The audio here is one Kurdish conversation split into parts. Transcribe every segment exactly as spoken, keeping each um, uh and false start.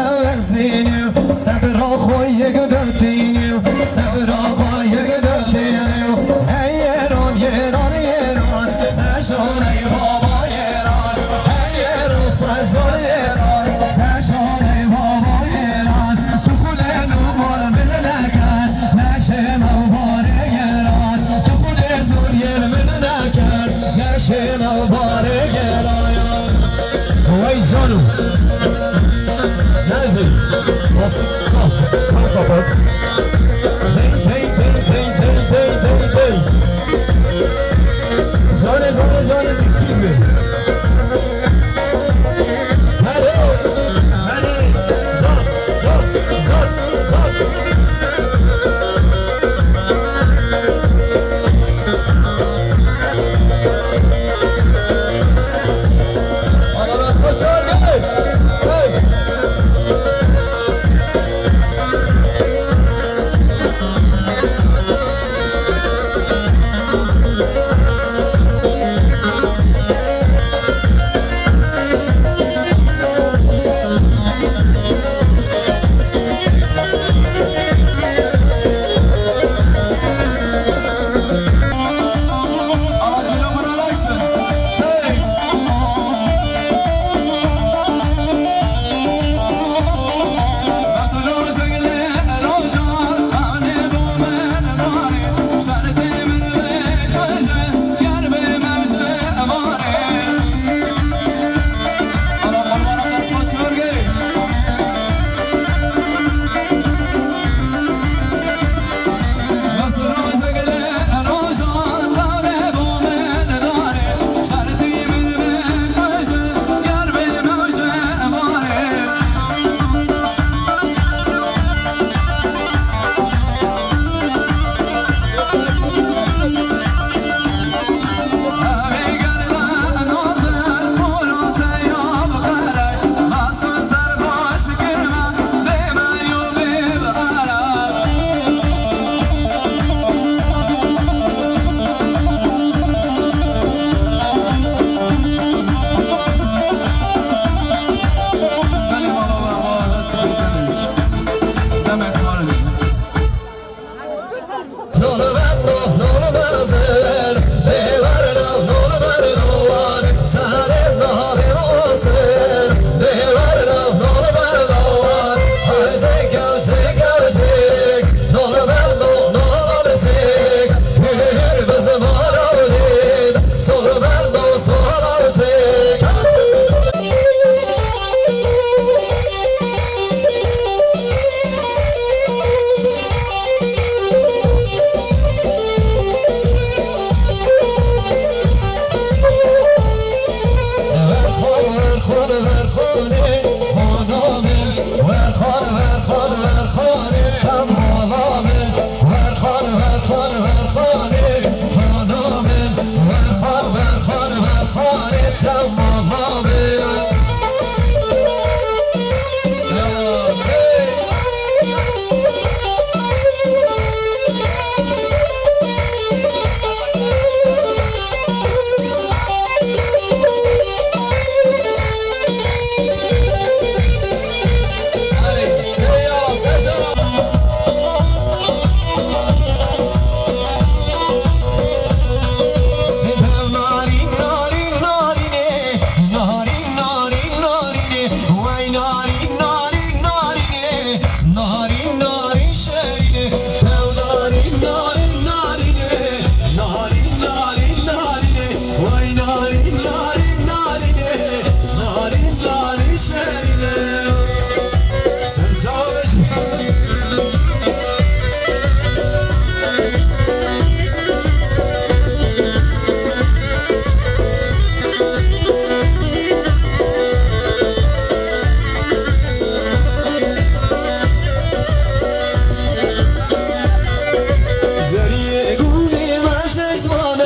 Ewezînî, sebra xwe yek dotînî, sebra xwe yek dotînî. Hey yeran, yeran, yeran, sejon ey baba yeran. Hey yeran, sejon yeran, sejon ey baba yeran. Tu xulên û mal min neker, neşê me û barê yeran. Tu xulê zor yel min neker, neşê me û barê yeran. Wey cano. Nazim. Bas, bas. Kalk kapat. Dey, dey, dey. Zane, zane, zane, tekiz be. Hadi, hadi. Zan, zan, zan, zan. Zeriyê gulê me şeşman e,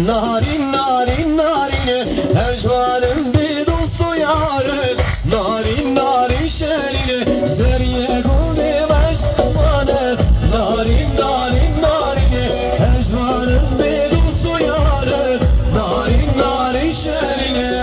narîn, narîn, narîn e, hejwan in bê dost û yar e, narîn, narîn şerîn e, zeriyê gulê me şeşman e, narîn, narîn, narîn e, hejwan in bê dost û yar e, narîn, narîn şerîn e.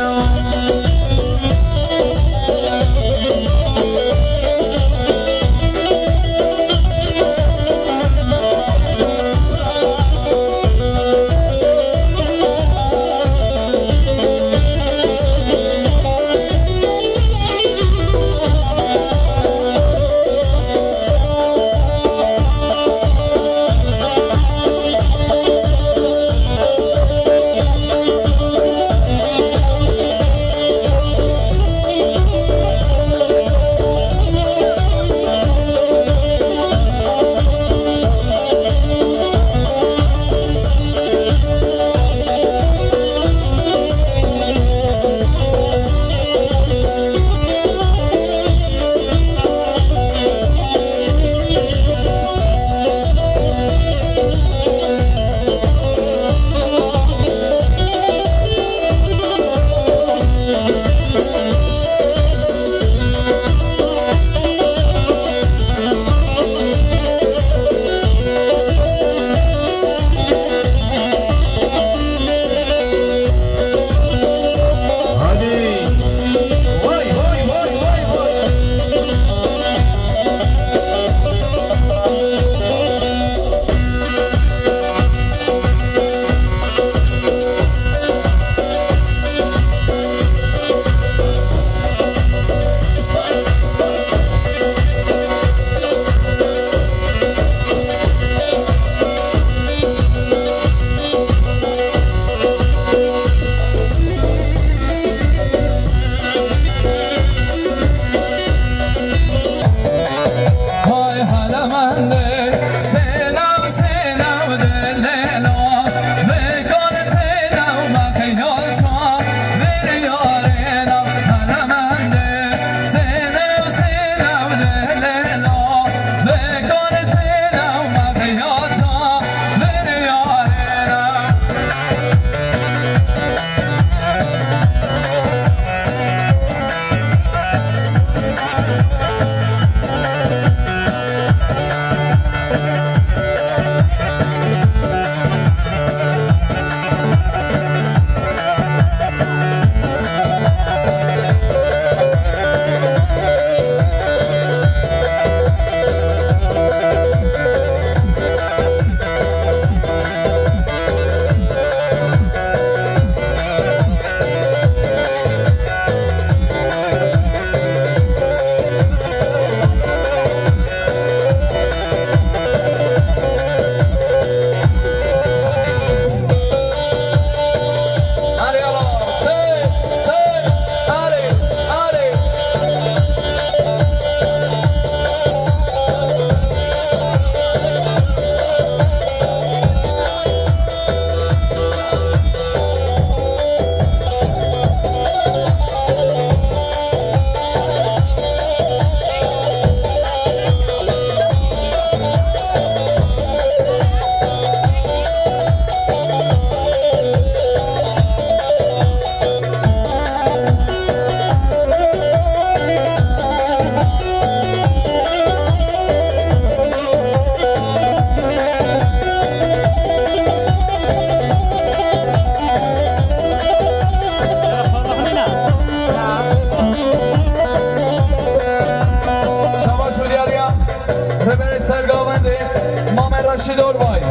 Reşîd Orbay,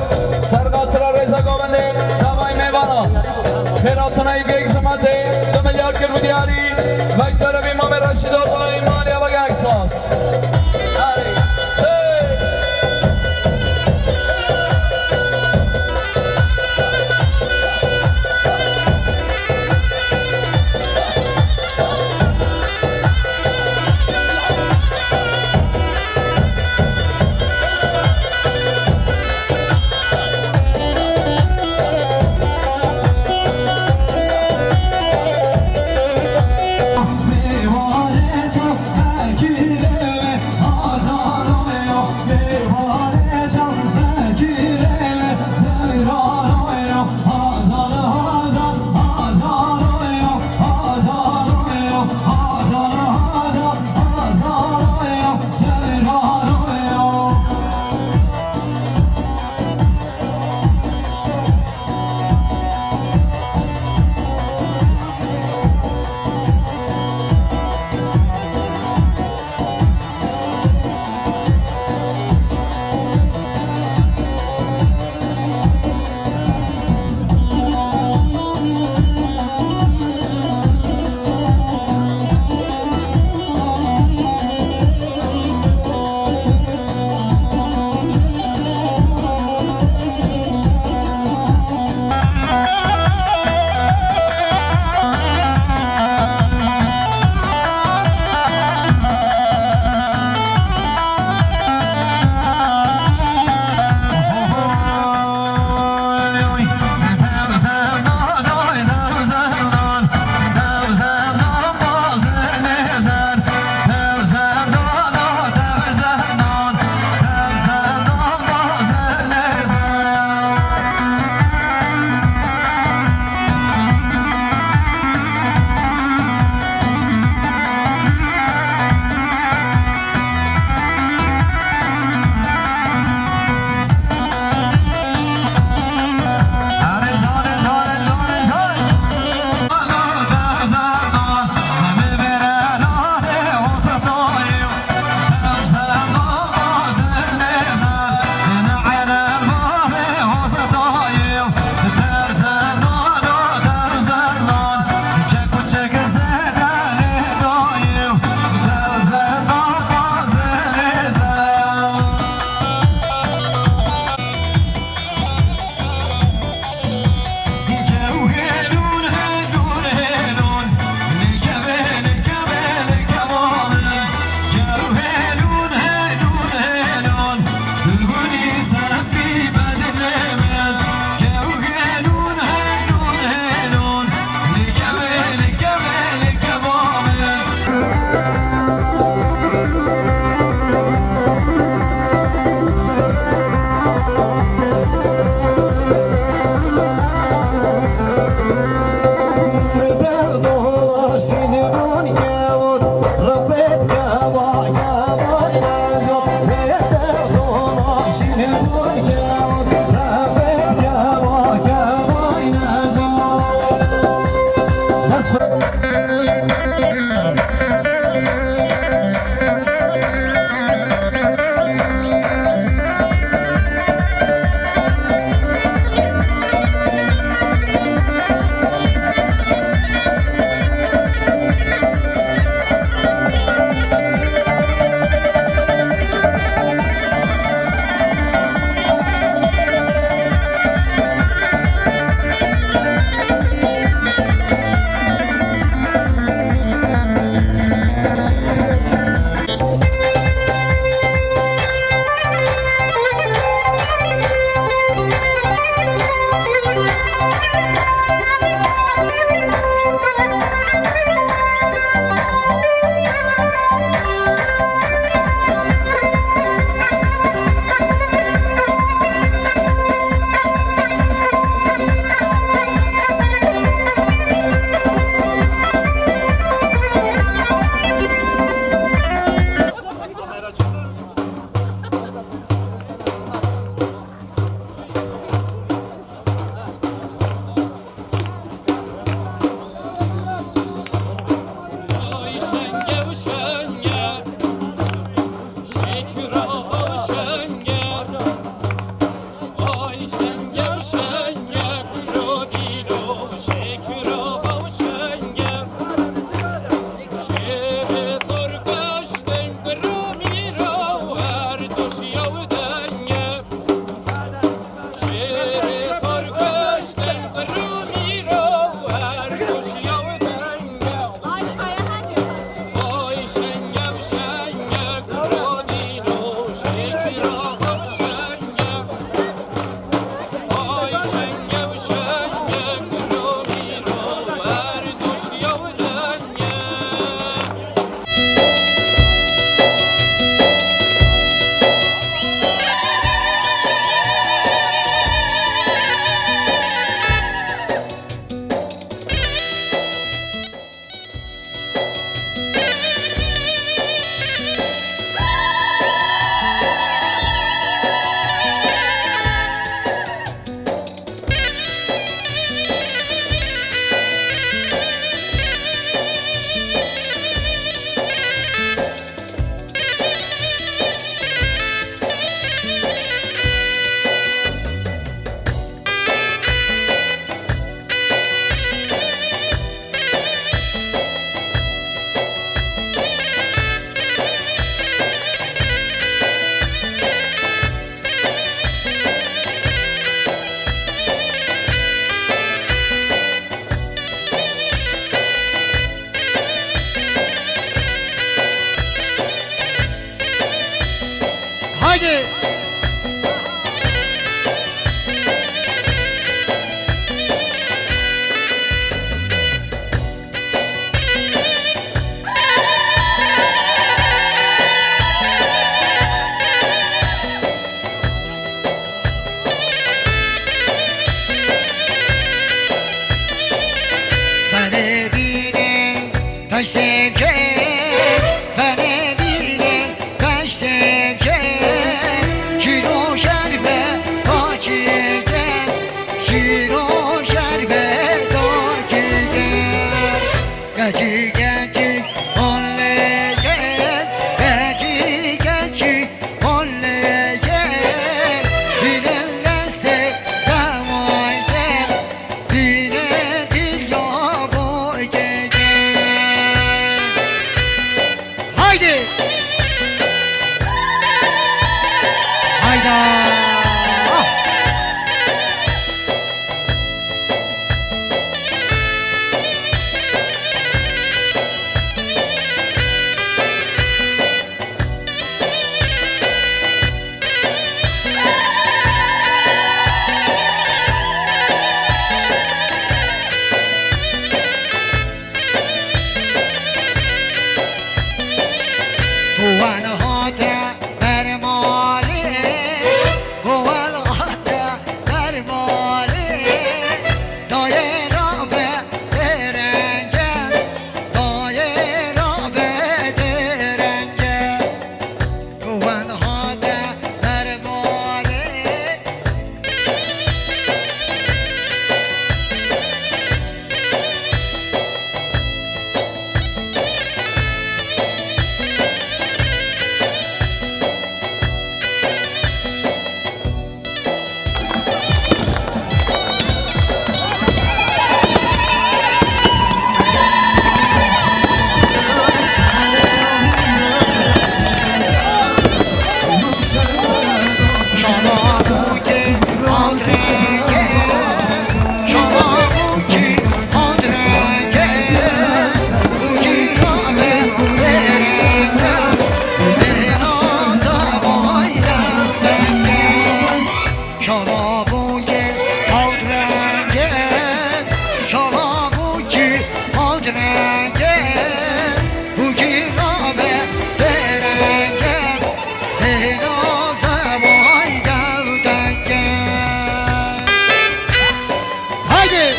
serqatira rêza govendê, tavayê mêvanan. Xêratina îvgek ji me tê, du milyar kir bi diyarî, veytara vî mamê Reşîd Orbay, maliya ve gelek spas. Erê, tê. Haydi!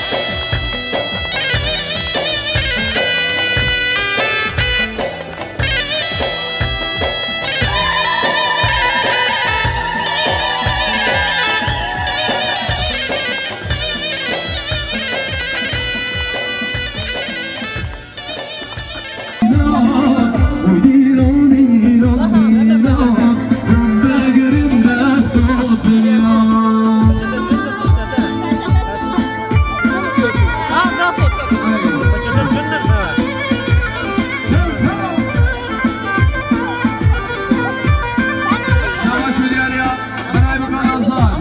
Şabaş û diyariya, Beray Bukan Azad,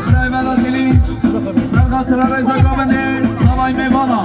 Beray Vedat Bilinç, Serdar Tira Reza Govende, Zavay Meyvana.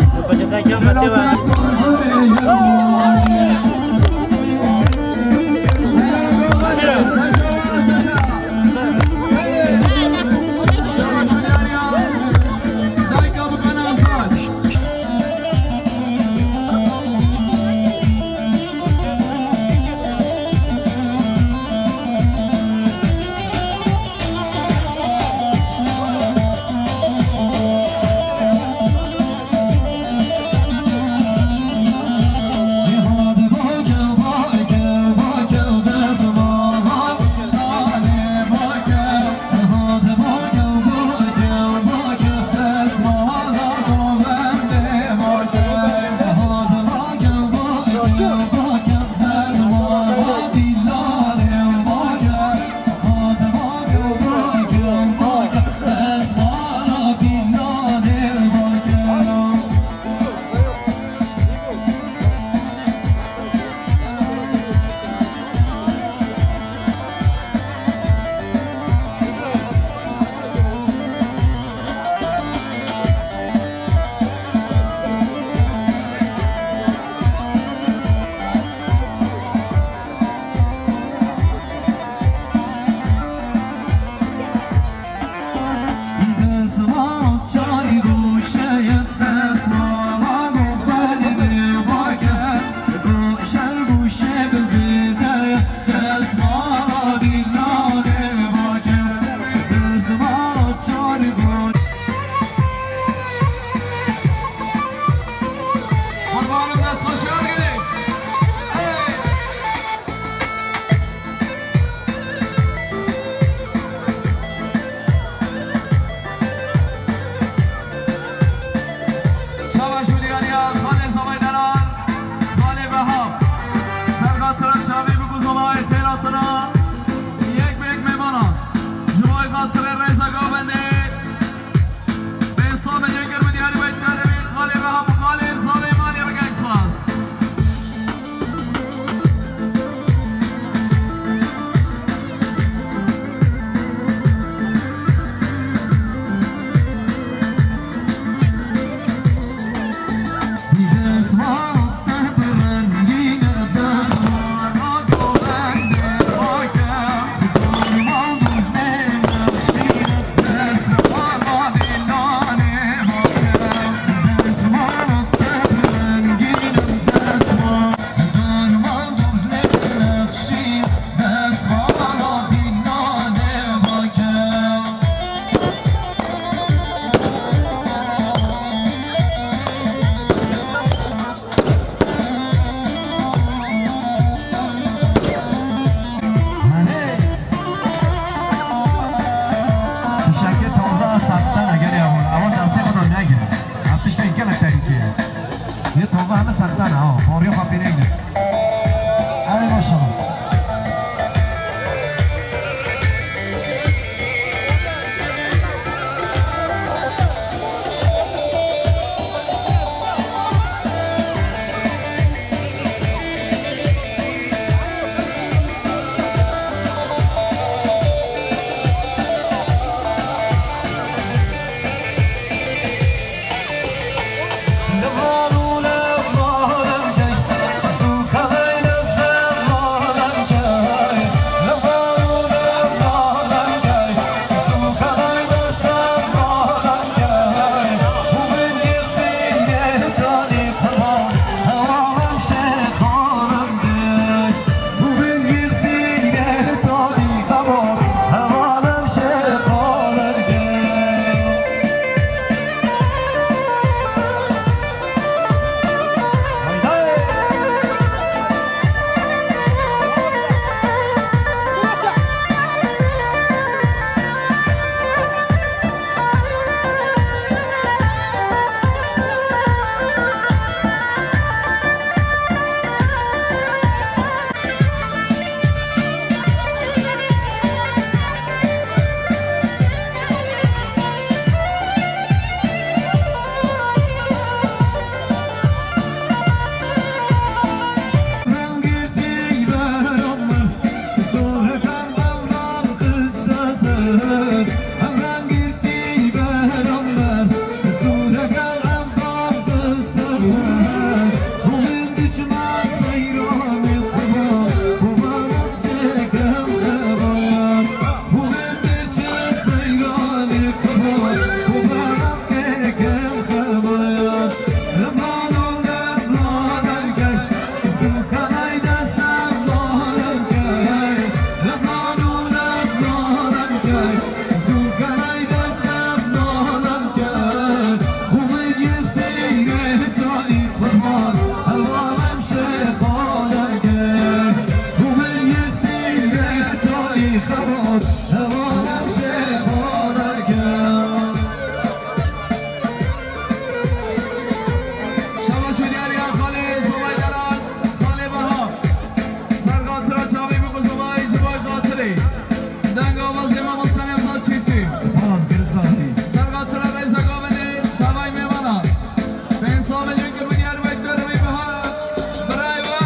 Şabaş û diyar ya xalê Zobay Delal, xalê Bahar. Ser xatira çavê bixwe Zobay, ji bo xatirê denga avazê mamosta Nevzat Çîçî. Spas, gelek saetî. Ser xatira rêza gavênê, zavayê mêvanan. Pênc sed milyon kir bi Diyarbekir wî biha. Birayê we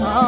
ha.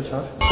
Çar.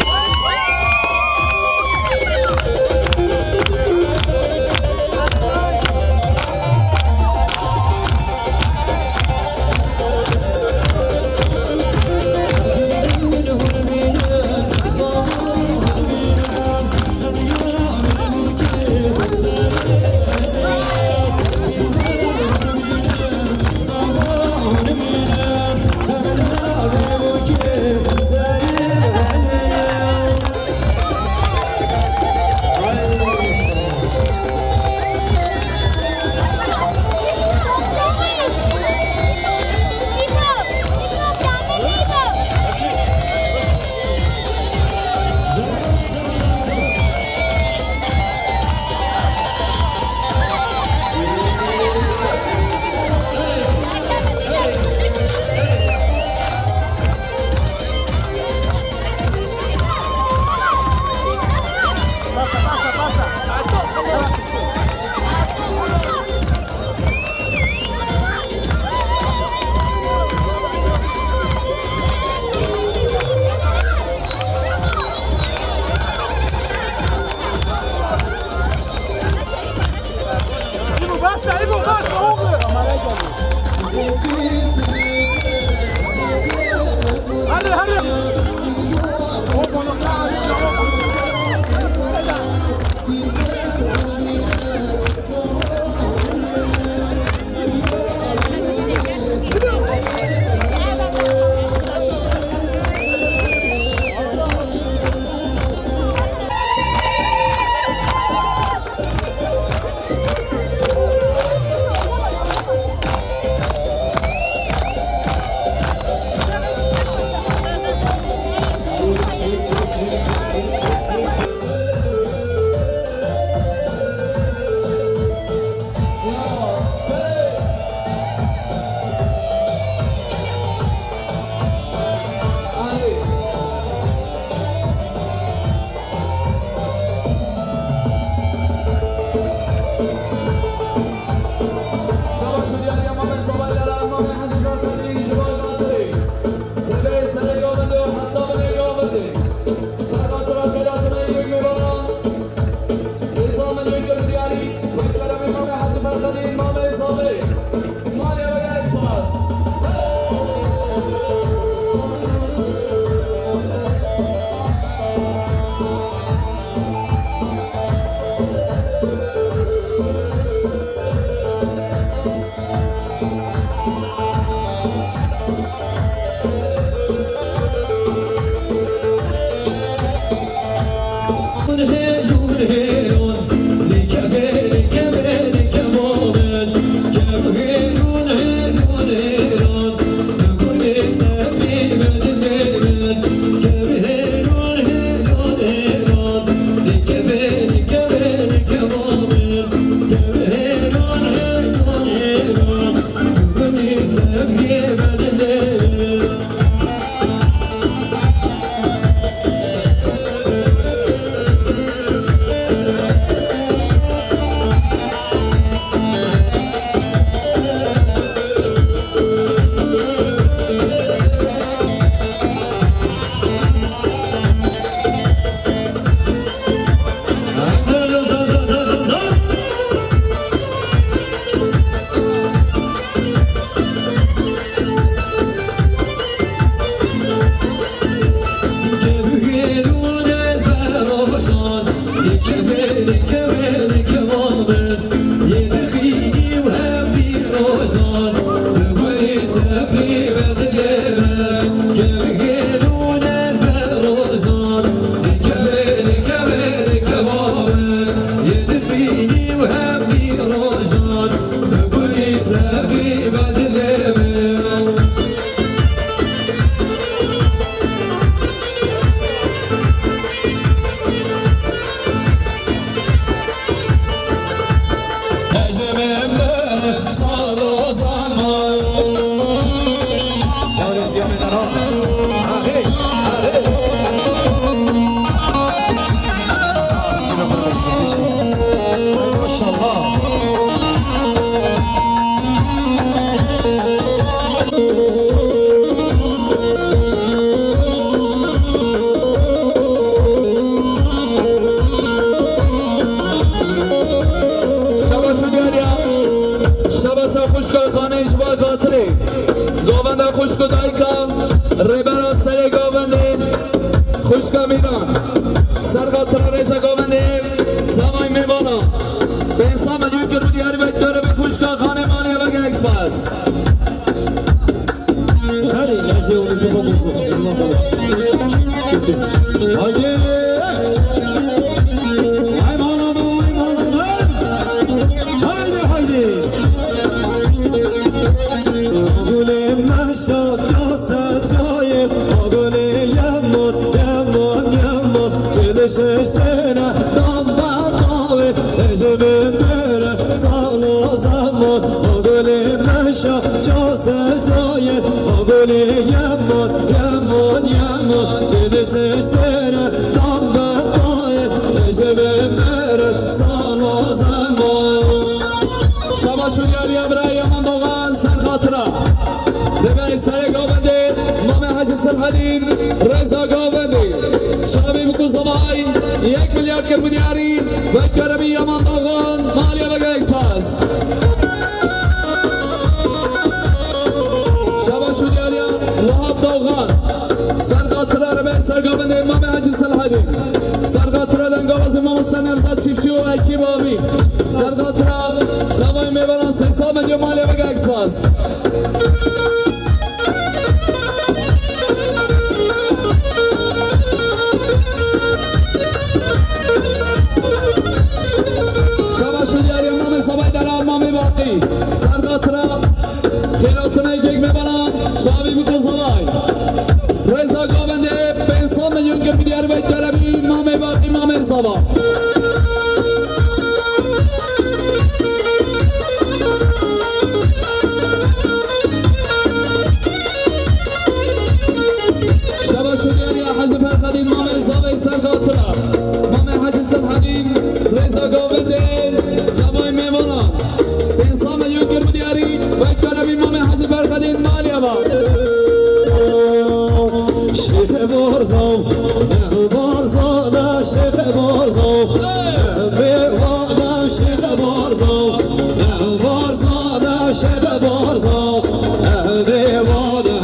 Xanê ji bo xatirê govenda xwişk û dayika rêbera serê govendê, xwişka Mîran, ser xatira rêza govendê, çavay mêvana, pênc sed milyon kir û diyarî vek dore bi xwişka Xanê malê ve gelek spas. Her gece onu bir babası. Haydi. Ay malum, ay malum, hey. Haydi, haydi. Gülüm meşa çase çayım. Gülüm yaman, yaman, yaman. Çelişiştene damba tavi. Ecibim bere sağlı zaman. Gülüm meşa çase çayım. Gülüm yaman, yaman, yaman. Çelişiştene damba tavi. Ecibim bere sağlı zaman. Şabaş û diyariya birayê Yaman Doğan ser xatira. Rêberê serê govendê, Mamê Hecî Serhedîn, rêza govendê. Şabî bi ku zavay, yek milyar kir bi diyarî, vek keremî Yaman Doğan, malê ve gelek spas. Şabaş û diyariya Wahab Doğan. Ser xatira rêberê serê govendê Mamê Hecî Selhedîn. Ser xatira dengavazê mamoste Nevzat Çiftçi û ekîba wî. Ser xatira çavayê mêvanan sê sed milyon malê ve gelek spas. Şabaş û diyariya Mamê Zavay Dera, Mamê Baqî. Ser xatira Xêratinê Gêgmebana, çavî bi qozalay. Rêza govendê, pênc sed milyon kir bi diyarî vek keremî, Mamê Baqî, Mamê Zava. Şabaş û diyariya Hecî Ferhedîn, Mamê Zavê ser xatira. Mamê Hecî Serhedîn, rêza govendê, zavay mêvanan. Pênc sed milyon kir bi diyarî, vek keremî Mamê Hecî Ferhedîn malê ve. Şêxe Barzo, Barzo, Şêxe Barzo. Hey! Mêvana Şêxe Barzo, Barzo, Şêxe Barzo. Mêvana.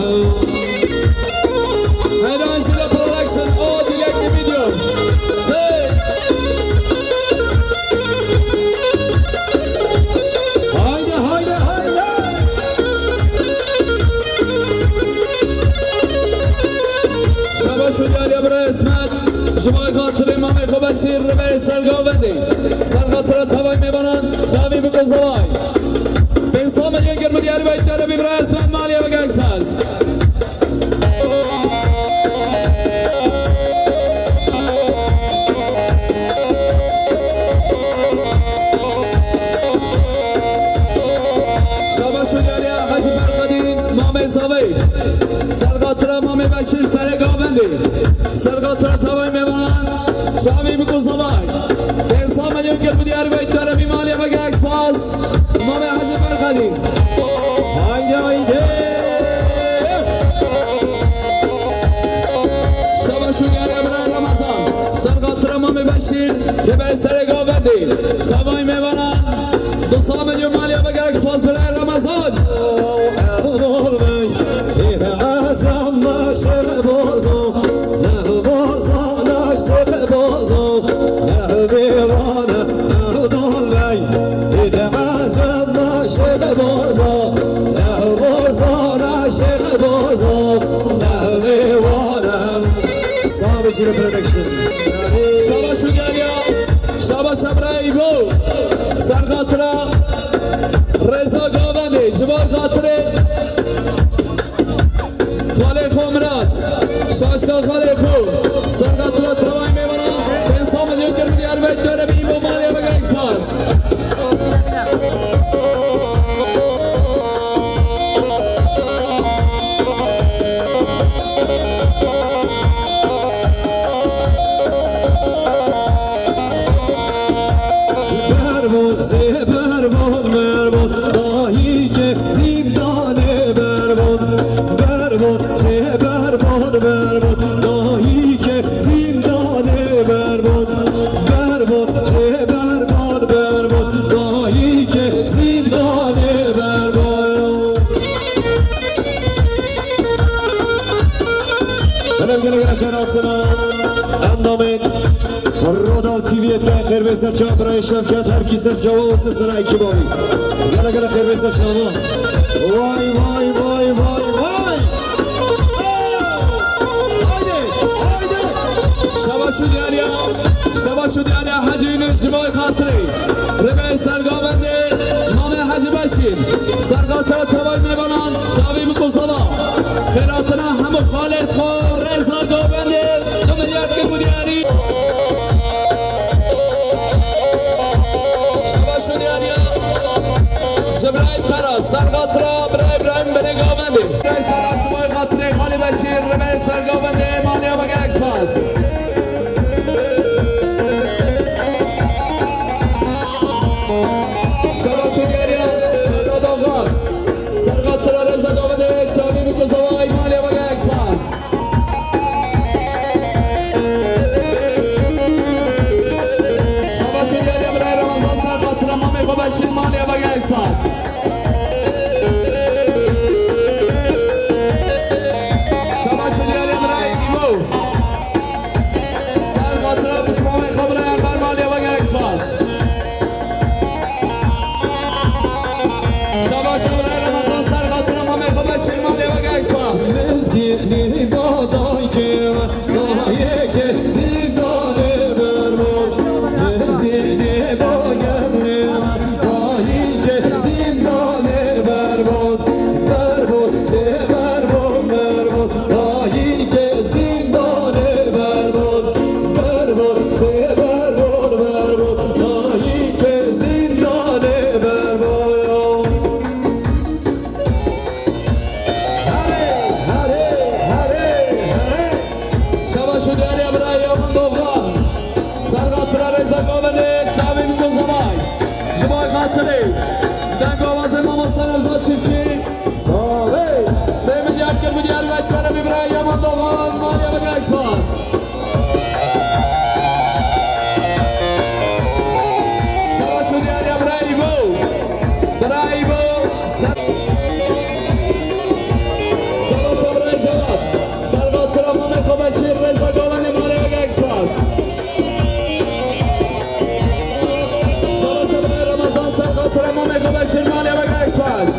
Haydi Angela Production, o dilekli video. Hey! Haydi, haydi, haydi. Şabaş û diyariya bira Esmet. Ji bo xatirê mamê xwe Beşîr rêberê serê govendê. Ser xatira çavay mêvanan, çavî bi qozalay. Pênc sed milyon kir bi diyarî vek keremî bira Esmet malê ve gelek spas. Şabaş û diyariya Hecî Ferhedîn, Mamê Zavê. Ser xatira Mamê Beşîr serê govendê. Ser xatira çavay mêvanan, çavî bi qozalay. Pênc sed milyon kir bi diyarî vek keremî malê ve gelek spas. Mamê Hecî Ferhedîn. Haydi, haydi. Şabaş û diyariya bira Ramazan. Ser xatira Mamê Beşîr, rêberê serê govendê. Çavay mêvanan, du sed milyon malê ve gelek spas bira Ramazan. Erol Bey, yine azam Şêxe Barzo, Barzo, Şêxe Barzo. Mêvana Erol Bey, yine azam Şêxe Barzo, Barzo, Şêxe Barzo. Mêvana. Sağ olun, Ciro Production. Şabaş û diyariya, şabaş bira Îbo. Ser xatira rêza govendê, ji bo xatirê xalê xwe Mirat. Şaşka xalê xwe. Ser xatira çavay mêvanan, pênc sed milyon kir bi diyarî vek keremî Îbo malê ve gelek spas. Berbon, zê berbon, berbon, dayîkê zîndanê berbon. Berbon, zê berbon, berbon, dayîkê zîndanê berbon. Berbon, zê berbon, berbon, dayîkê zîndanê berbon. Endamên Rodaw T V'ê dikey xêr bê ser çawa birayê Şevket, her kî ser çawa û ser sera ekîba wî. Gele gele xêr bê ser çawa. Vay, vay, vay, vay, vay. Haydi, haydi. Şeva şûdiyariya, şeva şûdiyariya Hecî Yunus ji bo xatirê. Rêbê sergavendê Mamê Hecî Beşîr. Sergatira tevayî mêvanan çavî bi kozava. Xêratina hemû xalêt xwe rêza govendê. Du milyar kir û diyarî. Şeva şûdiyariya Cebraîl Pera, sergatira bira Îbrahîm binê govendê. Sera şumayê xatirê Xalî Beşîr, rêbê sergovendê maliya vege ekspas. Şeva şûdiyariya Dadogan, sergatira rêza govendê çavî bi kozava maliya vege ekspas. Şeva şûdiyariya birayê Remezan, sergatira mamê xwe Beşîr maliya vege ekspas. Şeva şûdiyariya birayê Îmo, sergatira pismamê xwe birayê Enver maliya vege ekspas. Şeva şûdiyariya Remezan, sergatira mamê xwe Beşîr maliya vege ekspas. Mizgînî badayke Dayike zindanê berbat, mezînê bagenê, dayike zindanê berbat, berbat, sê berbat, berbat, dayike zindanê berbat, berbat, sê berbat, berbat, dayike zindanê berbat. Herê, herê, herê, herê. Şeva şûdiyariya birayê Yaman Dovgan. Sergatira rêza govendê çavî bi kozavay. Ji bo xatirê dengawazê mamoste Nevzat Çiftçî. Sağ ol. Sê milyar kir milyar ve keremî birayê Yaman Dovgan. Maliye vege ekspas. Şeva şûdiyariya birayê Îbo. Birayê Îbo. Şeva şeva birayê Cevat. Sergatira mamê xwe Beşîr rêza govendê maliye vege ekspas. Şeva şeva birayê Remezan, sergatira mamê xwe Beşîr maliye vege ekspas.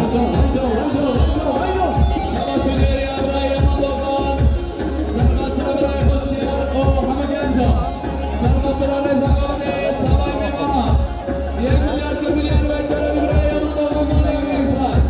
Şabaş û nêrî ya birayê Eman Dogan. Serqatira birayê Xweşiyar û heme genca. Serqatira rêza gavine tavayê mêvana. Yek milyar kir milyar ve kerem birayê Eman Dogan, Maliye Express.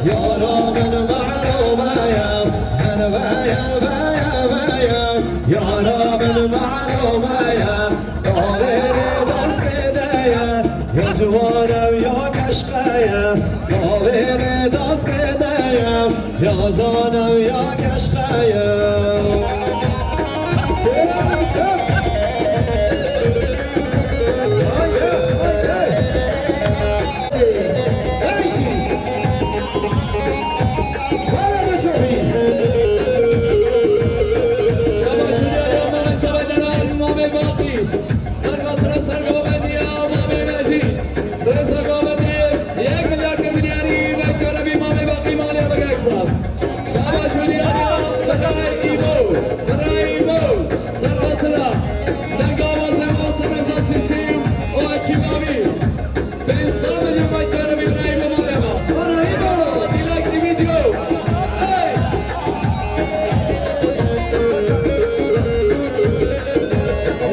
Yara min mehroba ye, her veya, veya, veya. Yara min mehroba ye, dawêrê destê de ye. Ya ciwan ew ya keşqe ye, dawêrê destê de ye. Ya zan ew ya keşqe ye. Selam, selam. Ay, ay, ay, ay. Şabaş û diyariya Mamê Sebedelan, Mamê Baqî. Sergatira sergavendiya Mamê Mecîd. Rêza gavendê yek milyar kir milyarî ve keremî Mamê Baqî maliye bike spas. Şabaş û diyariya Birayê Îbo, Birayê Îbo. Sergatira. Dengava zema Serreza Çiçî û ekîba wî. Pênc sed milyon vay keremî Birayê Îbo maliye ba. Birayê Îbo. Dilek di video. Hey!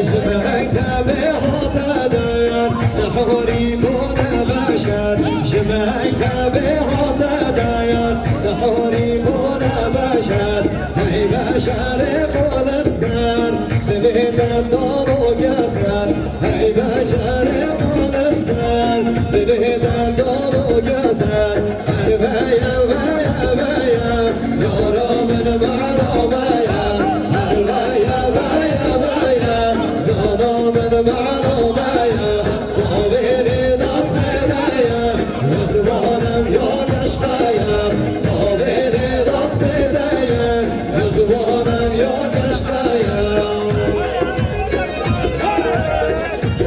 Ji mektebê hate dayar, nehorî bûne beşer. Ji mektebê hate dayar, nehorî bûne beşer. Hey beşerê xwe li ser, dilê te dano keser. Hey beşerê xwe li ser, dilê te dano keser. Her veya, veya, veya, yara min mehroba ye. Her veya, veya, veya, zana min mehroba ye. Dawêrê destê de ye, ya ciwan ew ya keşqe ye. Dawêrê destê de ye, ya ciwan ew ya keşqe ye.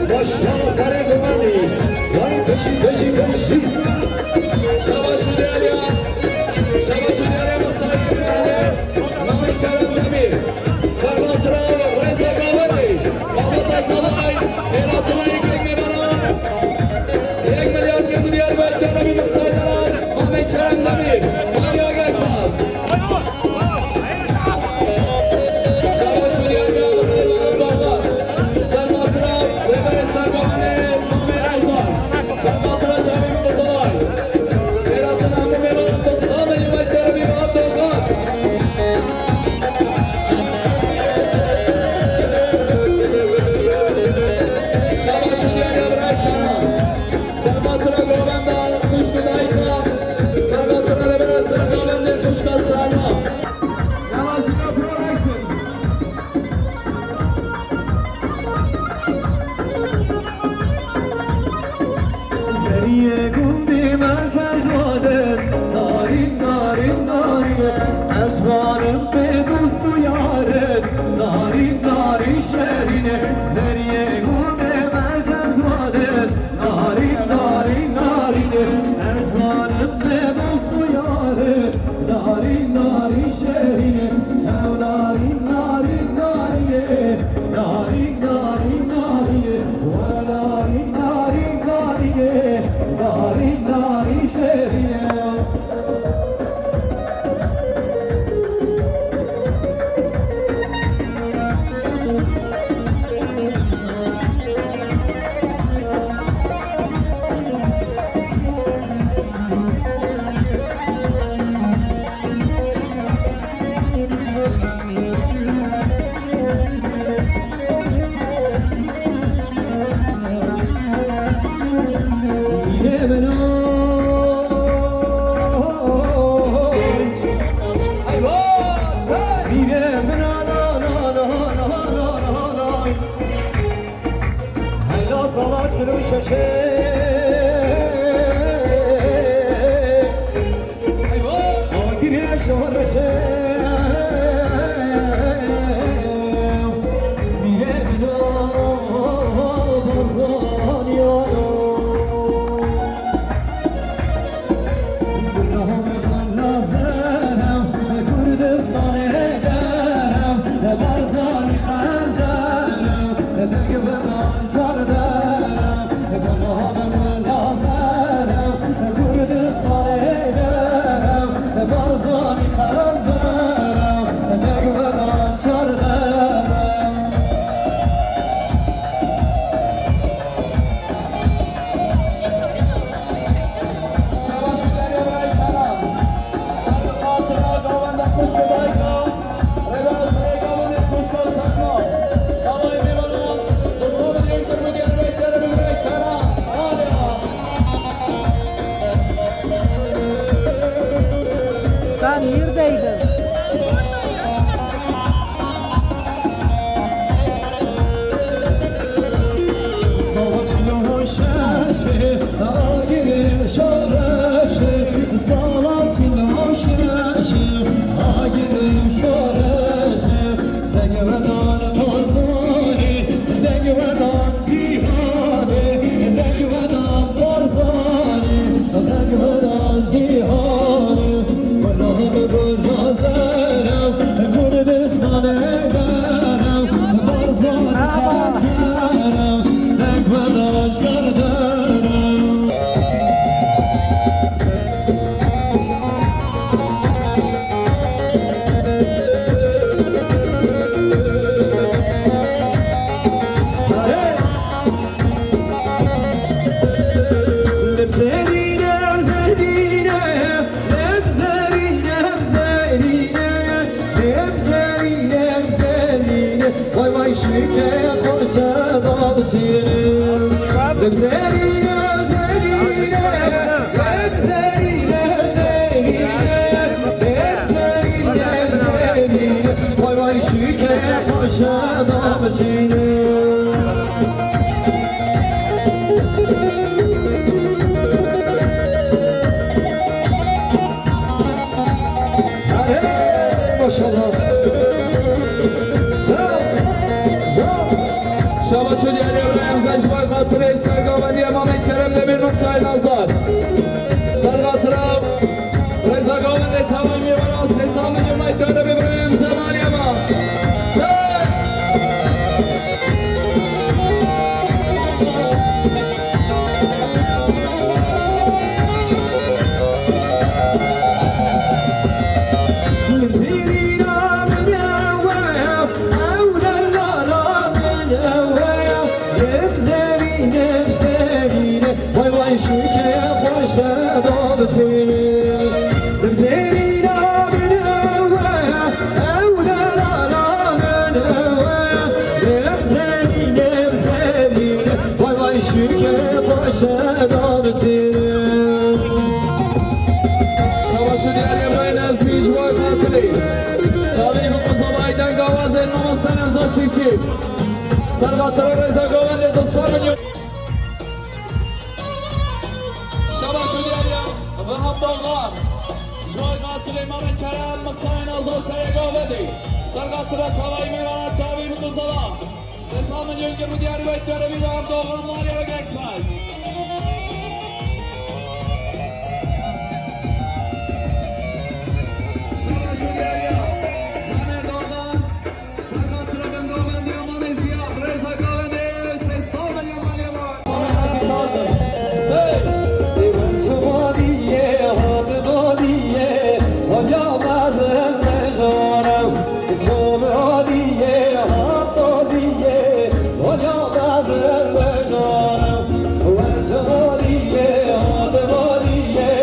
Başlama serê gumanî. Vay, beşî, beşî, beşî. Şabaş û diyariya. Şabaş û diyariya Muhtarê Îbrahîm. Mamê Kerem Demîr. Serbatira Rêza Gavendê. Babeta Zavay. Hêlatina yek mêvanan. Yek milyar kir milyar ve keremî Muhtarê Îbrahîm. Mamê Kerem Demîr. Mario Gesmas. Şabaş û diyariya Rêza Gavendê. Serbatira Rêberê Sergavenê Mamê Rezan. Serbatira Çavî Qizilay. Hêlatina hemû mêvanan tu sed milyon ve keremî ve Abdulqadir. Şabaş û diyariya Birayê Kenan. Serbatira govenda xwişk û dayika. Serbatira Rêbera Sergavendê xwişka Selma. Yavaşlıkla Production. Zeriyê gundê me jejwanin, narîn, narîn, narîn. Ez ciwanim pê dost û yarin, narîn, narîn, şerîn. Zeriyê gundê me jejwanin, narîn, narîn, narîn. Ez ciwanim pê dost û yarin, narîn, narîn, şerîn. Ew narîn, narîn, narîn. Narîn, narîn, narîn, were narîn, narîn, narîn, narîn, narîn şêrîn. Hela sala çil û şeşê. Agirê şoreşê. Mîrê min o Barzanî yo. Gunohê min lazim Kurdistanê de. Ben neredeydim? Saçlı şaşı, agilin şoreşı, saçlı şaşı, agilin şoreşı, degvedan Barzanî, degvedan Barzanî, degvedan cîhanê, welat Kurd Azerê, Kurdistanê derê, Barzanî Bravo. Pencerê, degvedan çarderê. Vay vay şike xoşe da biçînim. Dem zerîne, zerîne, dem zerîne, zerîne, dem zerîne, zerîne. Vay vay şike xoşe da biçînim. Hey, maşallah. Çal, çal. Şaba çû diyarê Remza ji bo xatirê sergavendî Emamê Kerem Demîr Miqtayê Nazar. Sergatira rêzagavendê tevayî mêvana sê sal milyon may dare bibirem zemanê ma. Hey! Vay vay şike xoşe da biçînim. Dim zerîna min ew e, ew delala min ew e. Dim zerî, dim zerî, vay vay şike xoşe da biçînim. Şaba çû diyarê Emrayê Nezmî ji bo xatirê. Çavî bi qizalay dengawazên mamoste Nevzat Çîkçî. Sergatira rêzagavendê dostlar min. Şaba çû diyarê Vehab Dağlar. Ji bo xatirê Mamê Kerem Miqtayê Nazar serê gavendê. Sergatira tevayî mêvana çavî bi qizala. Sê sal milyon girmî diyarî wek dere bî Vehab Dağlar maliye wek Express. Şaba çû diyarê Caner Dağlar. Sergatira bendavendê Mamê Ziyad, rêza gavendê sê sal milyon maliye ba. Mamê Hacî Kazim. Sey. Ê wezî Xwediyê, hat Xwediyê, Xwediya mezin lejanim. Çavê Xwediyê, hat Xwediyê, Xwediya mezin lejanim. Wezî Xwediyê, hat Xwediyê,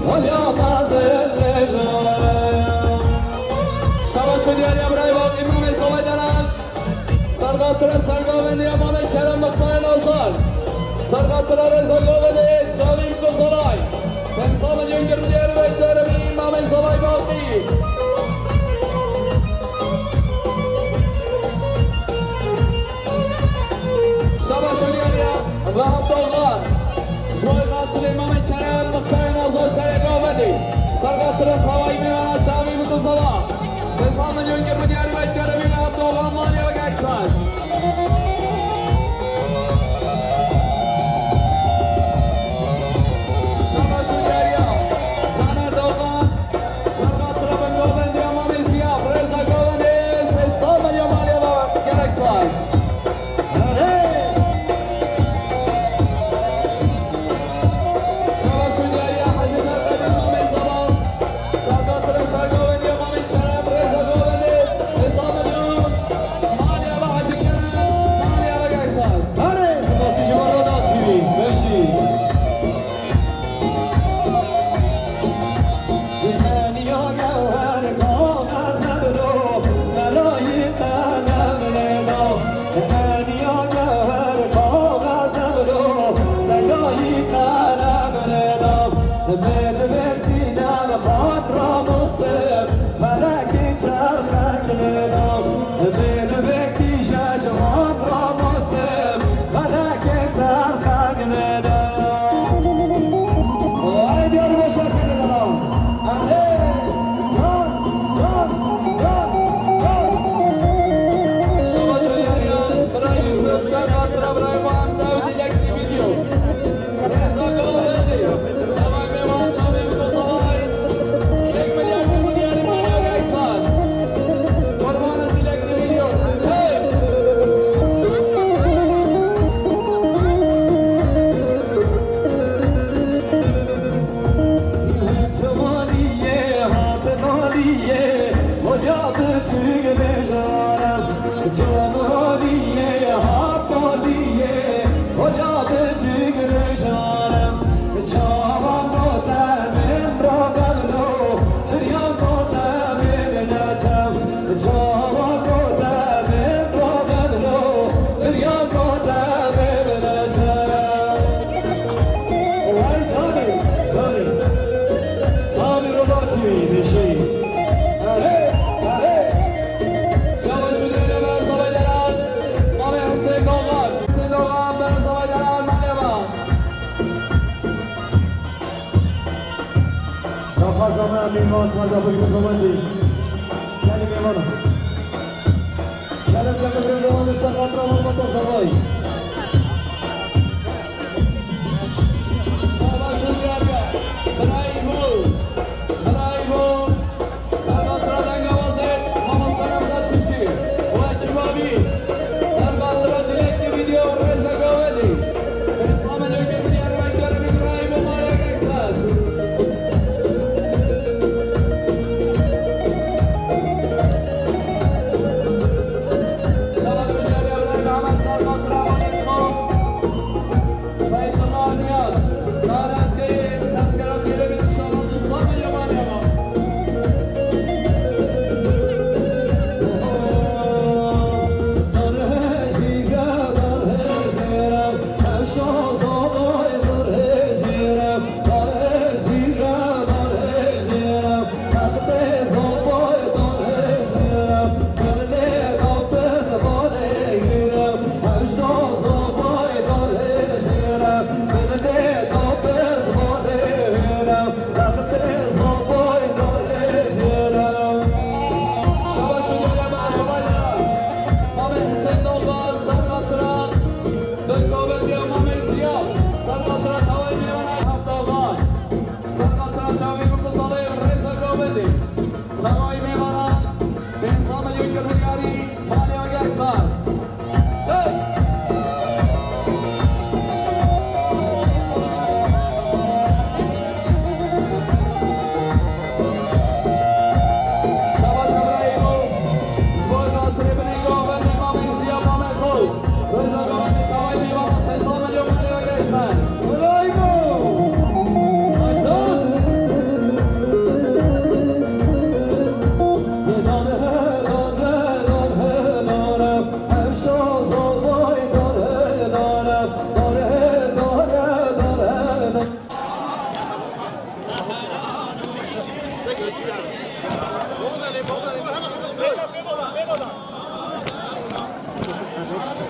Xwediya mezin lejanim. Şaba çû diyarê birayê Baqî Mamê Zalay Delal. Sergatira sergavendê Mamê Kerem Miqtayê Nazar. Sergatira rêza gavendê çavî bi qizalay. Pênc sal milyon girmî diyarî wek dere bî Mamê Zalay Baqî. Şaba çû diyarê Vehab Dağlar. Ji bo xatirê Mamê Kerem Miqtayê Nazar serê gavendê. Sergatira tevayî mêvana çavî bi qizala. Sê sal milyon girmî diyarî wek dere bî Vehab Dağlar maliye wek Express. Şaba çû diyarê Caner Dağlar. Sergatira bendavendê Mamê Ziyad, rêza gavendê sê sal milyon maliye ba gerek spas. Bê divê sînem xan ramosim, felekî çerxek lêda. Bê divê kîje ciwan ramosim, felekê çerxek lêda. Ay diyar beşer kene bana. Alê, zan, zan, zan, zan. Şaba şeriyariya, bira Yusuf, sen hatıra bira Hamza, dilek video. Çawa gote min rabebno, biryan gote min neçew. Çawa gote min rabebno, biryan gote min neçew. Vay canî, canî. Sabî Rodatî bêjî. Erê, erê. Şaba şûnê re be zavaydaran. Mame Husên Dogan. Husên Dogan be zavaydaran. Malê ba. Daxwaza me mîvan karda bigrin govendî. Gelî mêvana. Kerem ke bigrin govendî ser xatira malbata zavayî. Şaba şûnê re be. Birayî bo. Birayî bo. Serbatira dengawazê, mamoste Remzat Çimçî û ekîba wî. Serbatira dilekî video rêze govendî. Pênc sed milyon ke milyar ve keremî Îbrahîm û Malek Eksas. Şaba şûnê re be Îbrahîm Ehmed, serbatira Malek Xan. Feysallah Niyaz, Tarezgeyê tezkera xêrê bê, inşallah du sal yamanê ma. Şaba şûnê re be zavaydaran. Mame Husên Dogan, serbatira, bi govendiya Mame Ziya, serbatira tawayê mêvanê hevdavan. Serbatira çavê ku salê rêze govendî. Serayê mêvanan, pênc sed milyon ke milyarî, malê Eksas. Hey! Şaba şaba Îbrahîm. Ji bo xatirê binê govendê Mame Ziya, Mame Kol. Rêza govendê tawayê mêvanan, sê sed milyon malê Eksas. Bravo! Azad!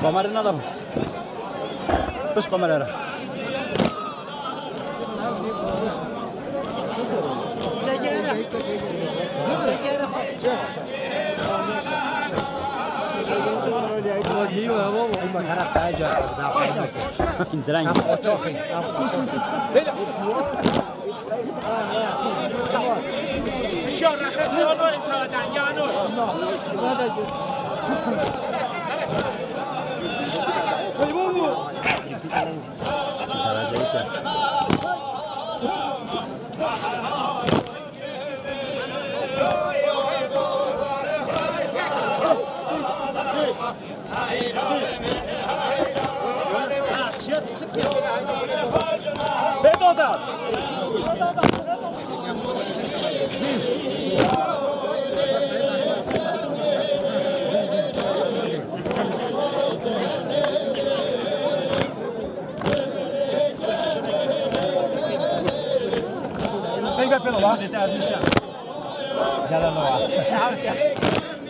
Kamerayı alalım. Kış kamerayla.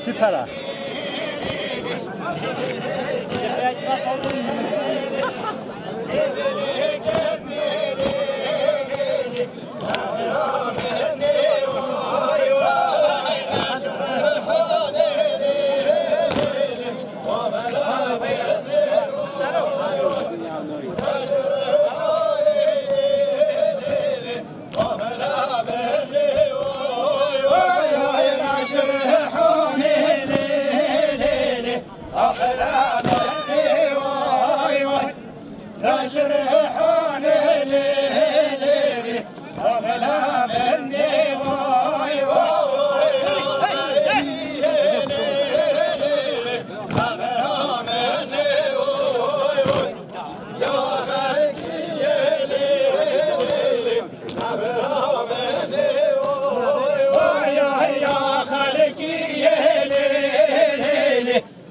Süper ha.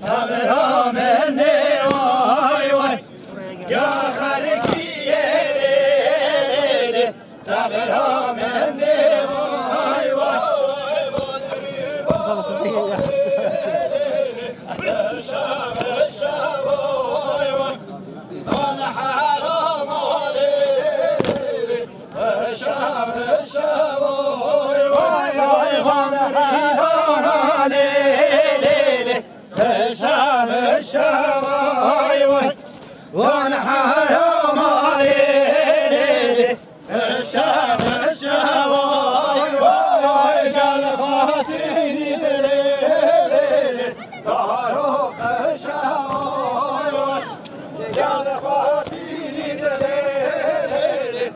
Sabira min ê way way, ya xelkî yê lê lê lê. Sabira min ê way way. Şav, şav, way way. Van herama lê lê lê. Şav, şav, way way. Van herama lê lê lê. Şav, şav, vay, vay. Wan herama lê, lê, lê. Şav, şav, vay, vay. Gel xatirî dilê, lê, lê. Daro qeşa, vay, vay. Gel xatirî dilê, lê, lê.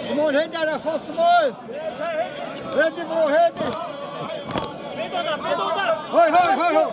Simon, hêdî, ara xwe Simon. Hêdî bro, hêdî. Hay, hay, hay, hay.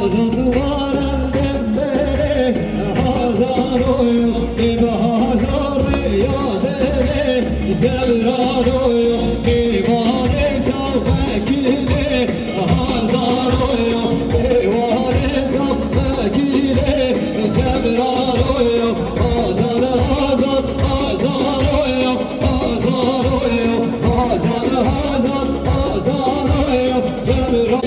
Ziwaran demberê, hazaroyo, ê bi hazarê ya derê, cemranoyo, ê warê çavekînê, hazaroyo, ê warê çavekînê, cemranoyo, hazar, hazar, hazaroyo, hazaroyo, hazar, hazar, hazaroyo, cemra-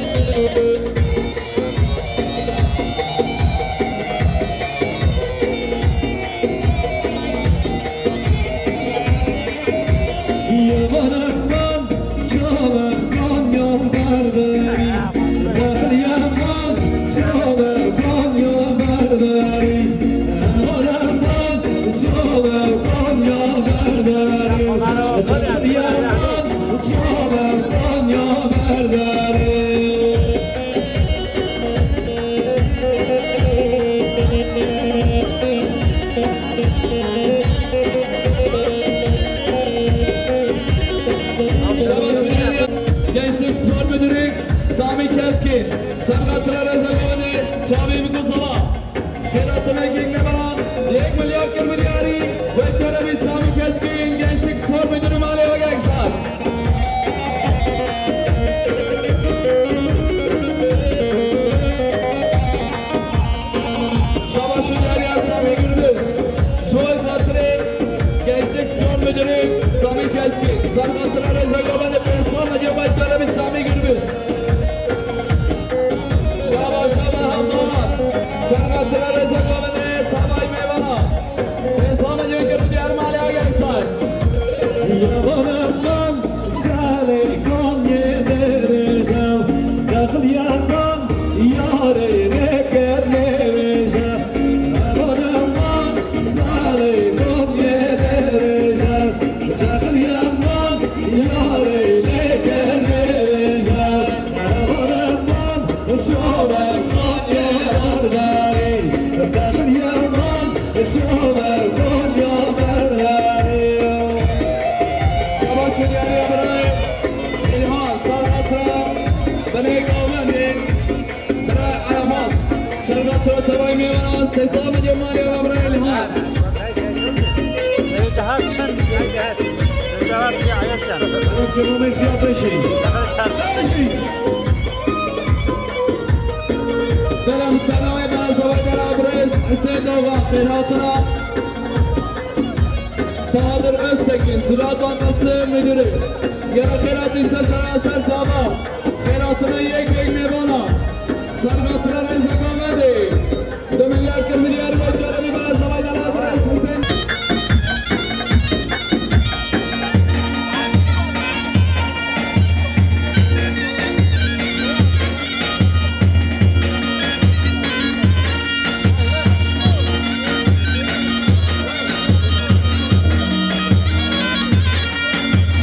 Şabaş Gençlik Spor Müdürü Sami Keskin, serqatira reza govende çavê biko zala. Xêratina geng neberan, yek milyar kir milyarî, wek talebî Sami Keskin, Gençlik Spor Müdürü malê wek Express. Şabaş û diyariya Samî Gürbüz. Ji bo xatirê Gençlik Spor Müdürü Samî Keskin. Serqatira reza govende pênc sed medya baytara bi Samî Gürbüz. Şaba, şaba, hemma. Serqatira reza govende tavay mêvana. Pênc sed medya kir diyar malê Agensmaz. Yabanan Salê Konyê derêja, daxil yanan yarê rêker nêvêja. Yabanan Salê Konyê derêja, daxil yanan yarê rêker nêvêja. Yabanan Salê Konyê derêja, daxil yanan yarê Konyê derêja. Şabaş û diyariya birayê. Îlhan, serqatira binê govendê, bira Eremat, serqatira tevayê mêvanan, sê sed milyon malê ve bira Îlhan. Belem selamê bira Zewaydar Abrez, Hüseyin Dova, xêrhatira. Bahadır Öztekin, Ziraat Bankası Müdürü. Gera xêra dîse sera ser çava. Xêratina yek yek mêvana. Serqatira reza govendê. Du milyar kir milyar ve carabî bera Zewaydar Abrez Hüseyin.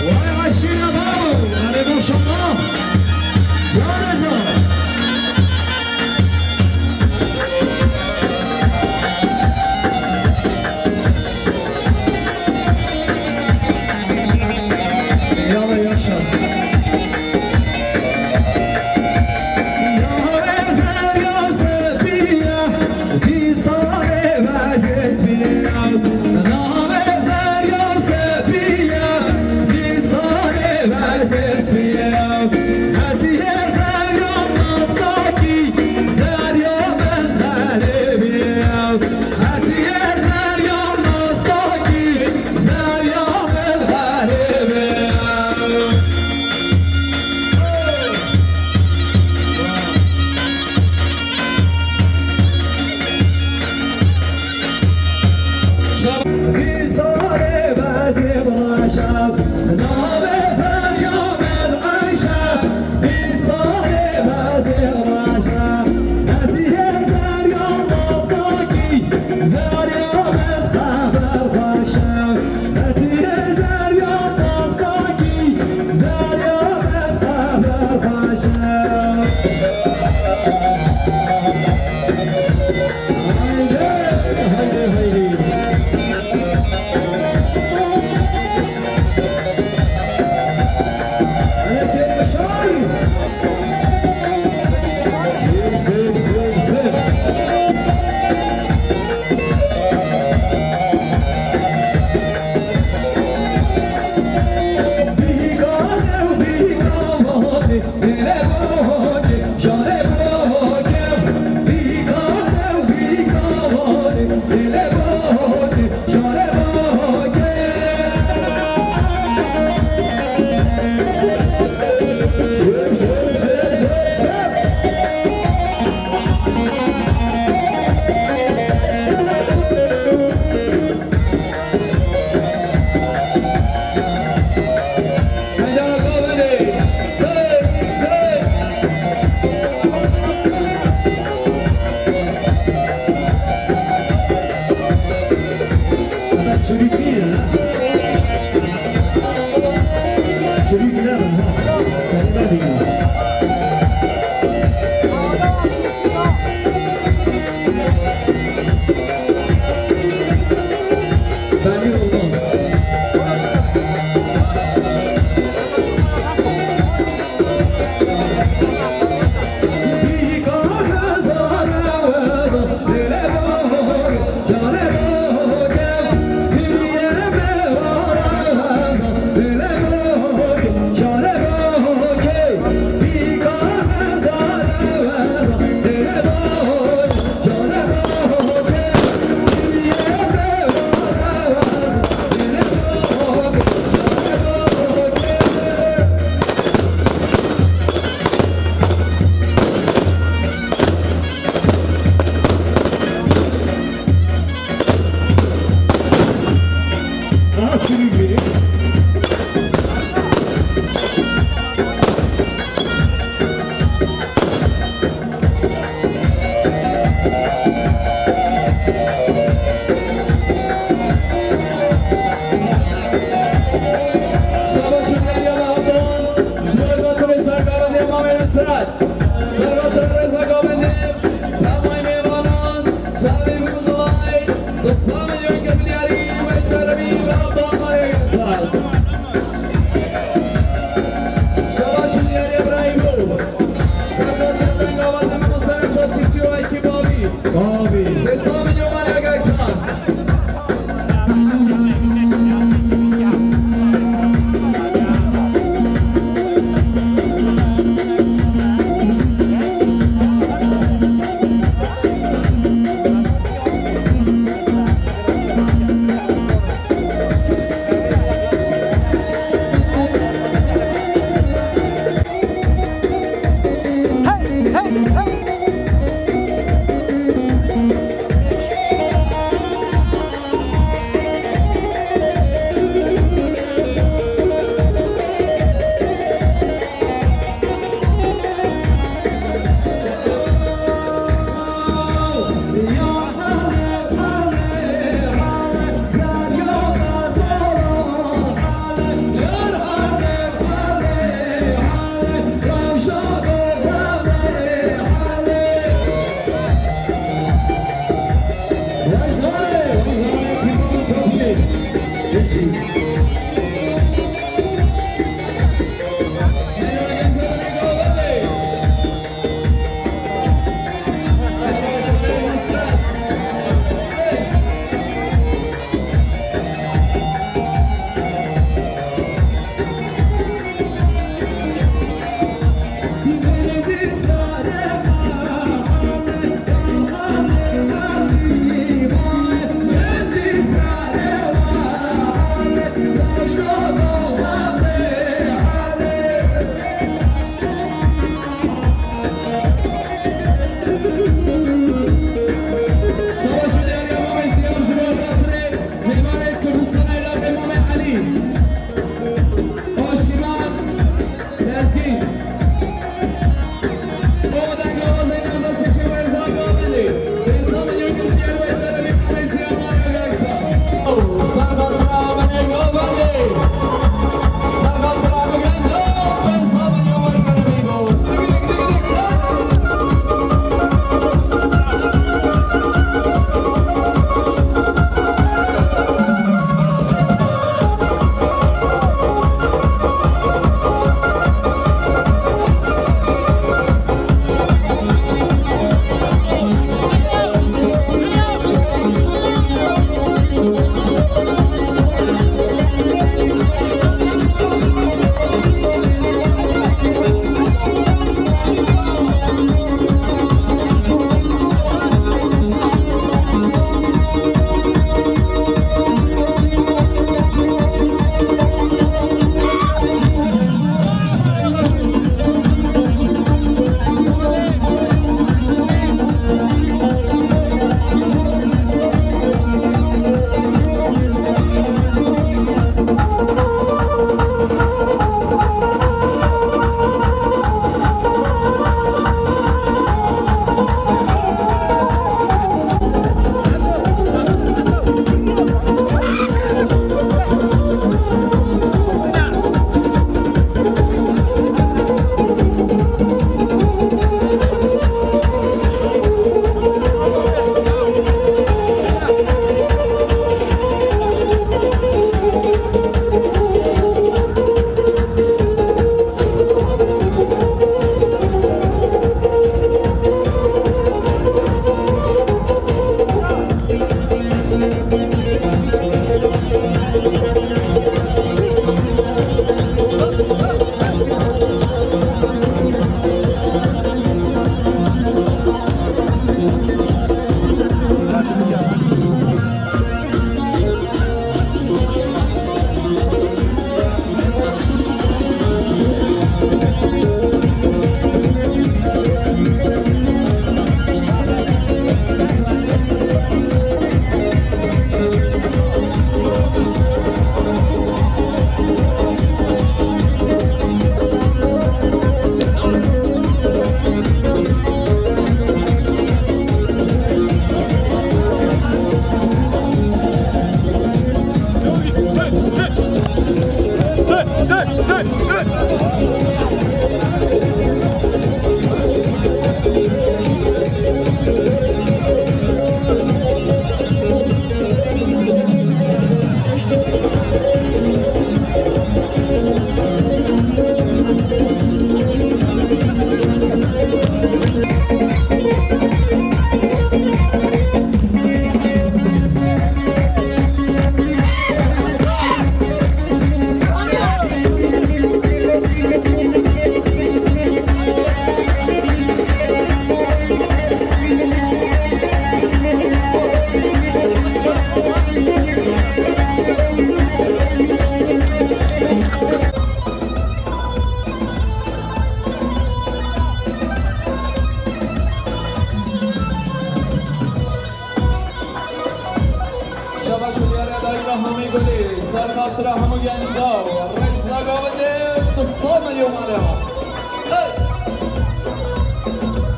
Vay aşire babo, erê maşallah. Aha, çivî bî. Şabaş û diyariya me Abdon, ji bo Elbaturê sergavendê Mamê Nesret. Sergatira rêza gavendê, Semay mêvanan, çavê bûzulay, di sa milyon ke bidyarî, meyteremî ve Abdon Maria Gesas. Şabaş û diyariya Ibrahîm bû. Sergatira dengavazê me Mustafa Çiftçi û ekîba wî. Abi. Sê sa milyon Maria Gesas.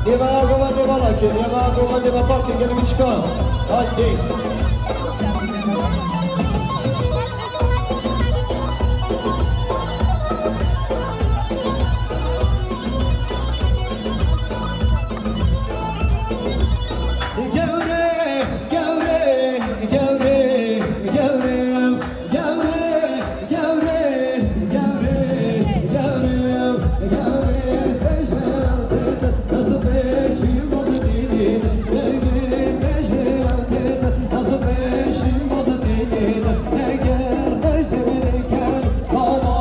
Nêva gova nêva lake, nêva gova nêva pake, gelê min çika. Haydi. Gewre, gewre, gewre, gewre. Gewre, gewre, gewre, gewre, gewre, pêşve têt, ez pêşî boz dînî, gewre, pêşve têt, ez pêşî boz dînî, eger nêzî diken, gava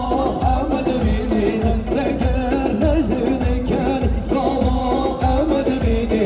em dibînî, eger nêzî diken, gava em dibînî.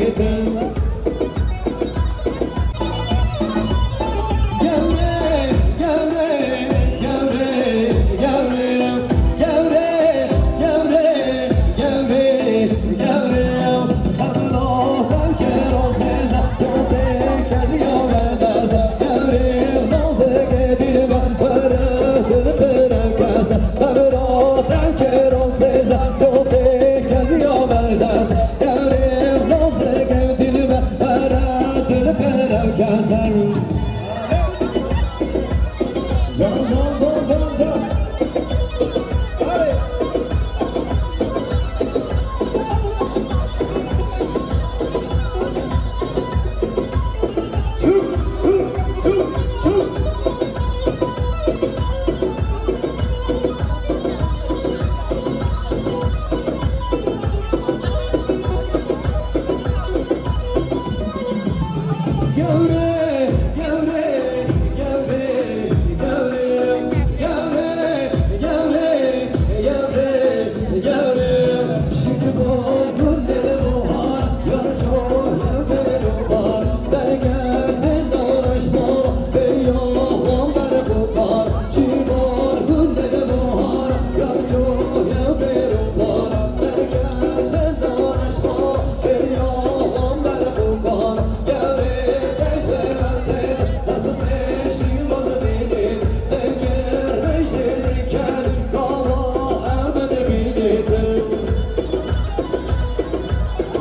Zan, zan, zan, zan, zan. Hadi. Su, su, su, su.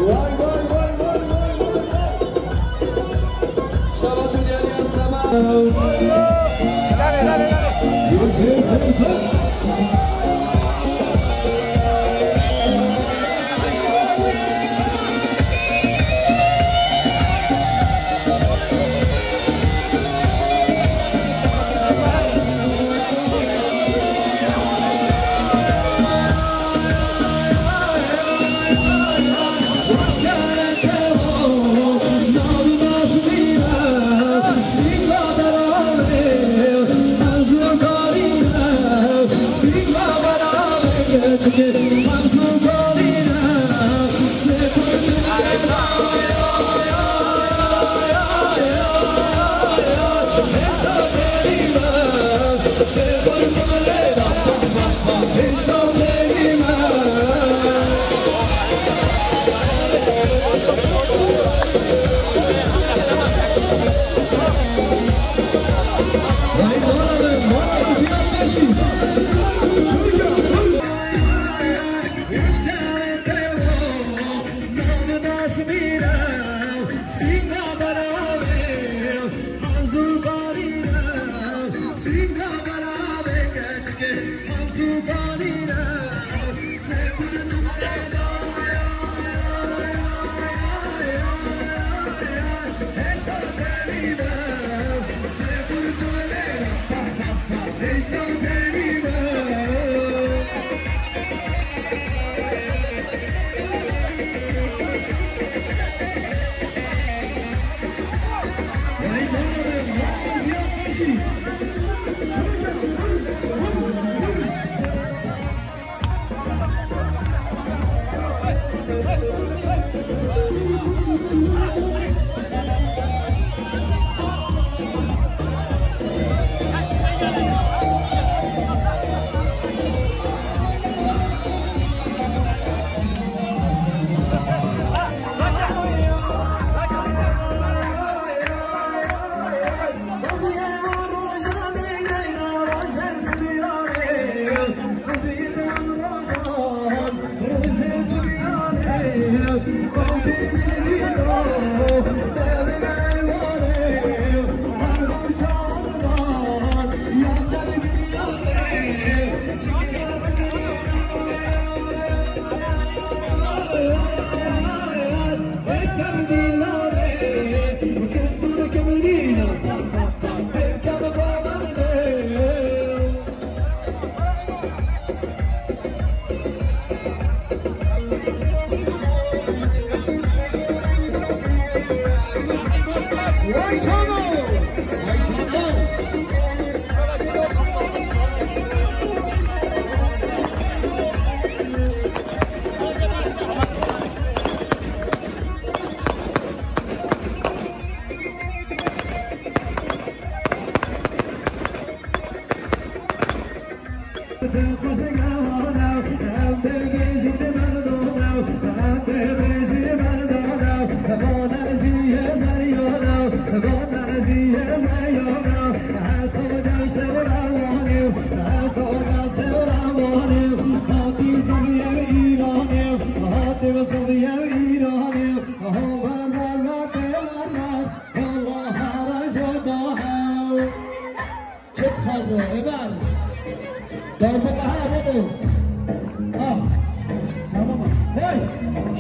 Vay, vay, vay, vay, vay, vay, vay. Şeva Cudiyeliye Sema. Zil, zil, zil, zil.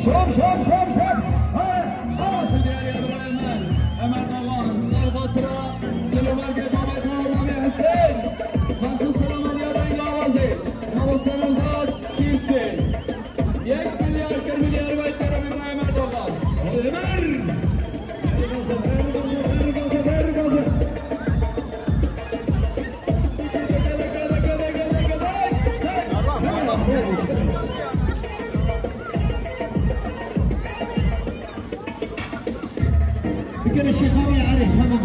Şop, şop, şop, şop. Hadi. Şabaş û diyarî birayê min Emer Dogan, ser xatira çil û belgê babê xwe û mamê Husên. Mexsûs selametiya denga awazê. Mamoste Nevzat Çîfçî. Yek milyar kir milyar vay teremî birayê Emer Dogan. Sağ ol Emer. Gaza, gaza, gaza, gaza. Fikir Şêxanî Arif, tamam.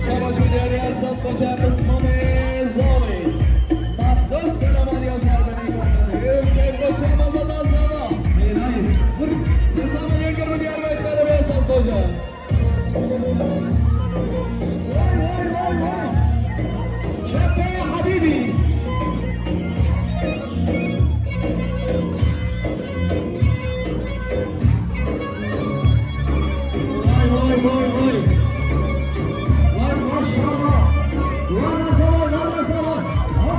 Şabaş û diyarî Esat Xoca Qismamê Zalê. Mexsûs selametiya Zarbinê Gordon. Hêv keyf xweş Ramazan Zava. Hênayê. Vur. Sesame yekir û diyar ve terebê Esat Xoca. Vay, vay, vay, vay. Şefe Habibi. Vay, vay, vay, vay. Vay, maşallah. Vay, maşallah, vay, maşallah. Ha.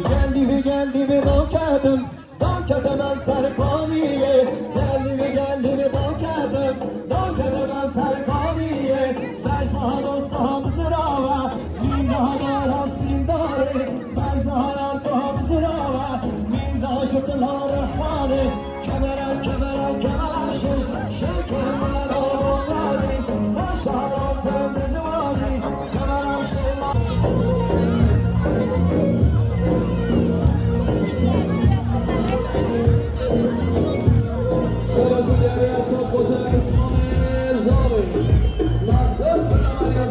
Geldi mi, geldi mi, dağ kadın, dağ kadın, ben Serkaniye. Geldi mi, geldi mi, dağ kadın, dağ kadın, ben Serkaniye. Beş daha dost daha mızrağa, bin daha da rast bin dare. Beş daha yar daha mızrağa, bin daha şıkları hane. Kemere, kemere, kemere, şir, şir, kemere, oğulları, maşallah, sen de cevabı, kemere, şir. Şöyle şu geriye sok, koca kısmı zalım. Nasıl selam ya,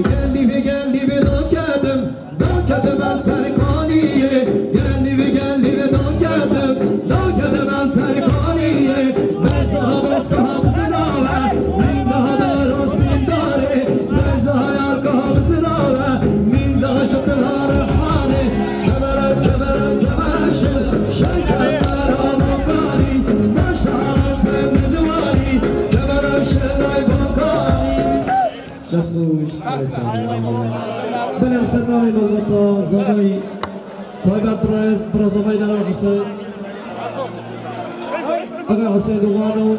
Geldi ve geldi ve dağ geldim. Dağ geldim ben Serkaniye, geldi ve geldi ve dağ geldim. Dağ geldim ben Serkaniye. Bes daha bes daha bizin ave, min daha da rast min dare. Bes daha yar kaha bizin ave, min daha şakın hare hare. Kemere kemere kemere şil, şil kemere bokani. Maşallah sen bizi vali, kemere şil ay bokani. Dest xweş. Belê, em ser navê malbata Zavayî, taybet bira, bira Zavayî Delal Hesen, Aga Hesen Doğan û,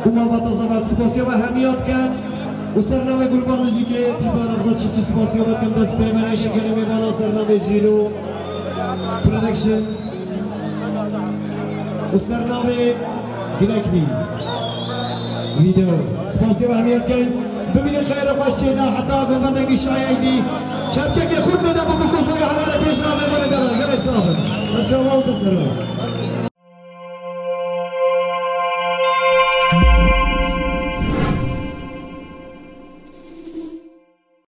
û malbata Zavayî spasiya we hemiya dikin û ser navê grupa muzîkê Tîba Rebza Çiftî spasiya we dikim dest pê me nêşikinê mêvana ser navê Cîlo Production. Û ser navê Gileknî Video. Spasiya we hemiya dikin. Bimînin xeyra xweş çêna heta govendekî şayê dî. Çepkekê xurt bêde bi bikûzê ve hevare pêş navê mêvanê Delal. Gelê sax bin. Serçava û ser serve.